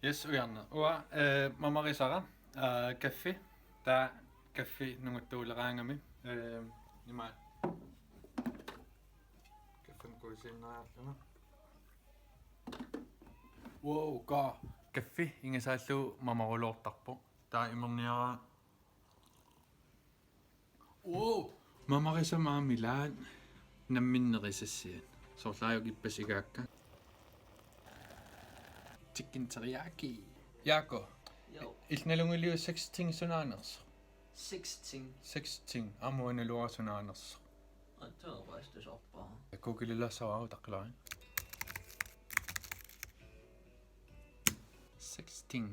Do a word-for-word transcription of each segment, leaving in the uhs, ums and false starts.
Yes, ujarneq. Uanga, eh, mamarisara, eh, kaffi. Taava kaffi nunguttuuleraangami. Eh, ima. Kaffimik kuisiinnariarlunga. Wow, ka. Kaffi ingasaallugu mamaruloortarpoq. Taava imerniara. Wow! Mamarisama aamma ilaat namminneq isassiat. Soorlu aajukua ippassaq igaakka. Chicken teriyaki. Jaako. Jo. Illit nalunngiliuk sexting sunaanersoq? Sexting. Sexting. Aamma uanga naluara sunaanersoq? Aa, taava rejsesorpara. Google-ilaassavara, utaqqilaaruk. Sexting.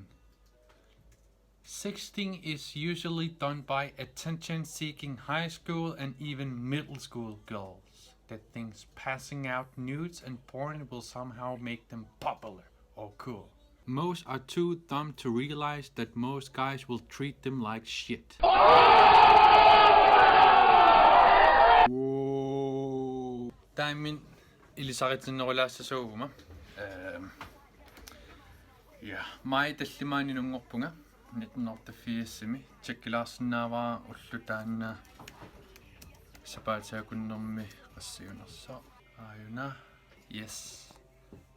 Sexting is usually done by attention-seeking high school and even middle school girls that thinks passing out nudes and porn will somehow make them popular or cool. Most are too dumb to realize that most guys will treat them like shit. Taimmin ilisaritinnerulaassasuuguma. Ehm, ja, maj tallimaani inunngorpunga nitten otteogfirsimi. Tjekkilaarsinnaavara ulloq taanna sapaatip akunnermi qassiunersoq. Aajuna. Yes.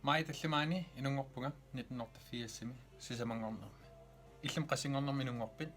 Maj tallimaani inunngorpunga nitten otteogfirsimi sisamanngornermi. Illimmi qassinngornermi inunngorpit?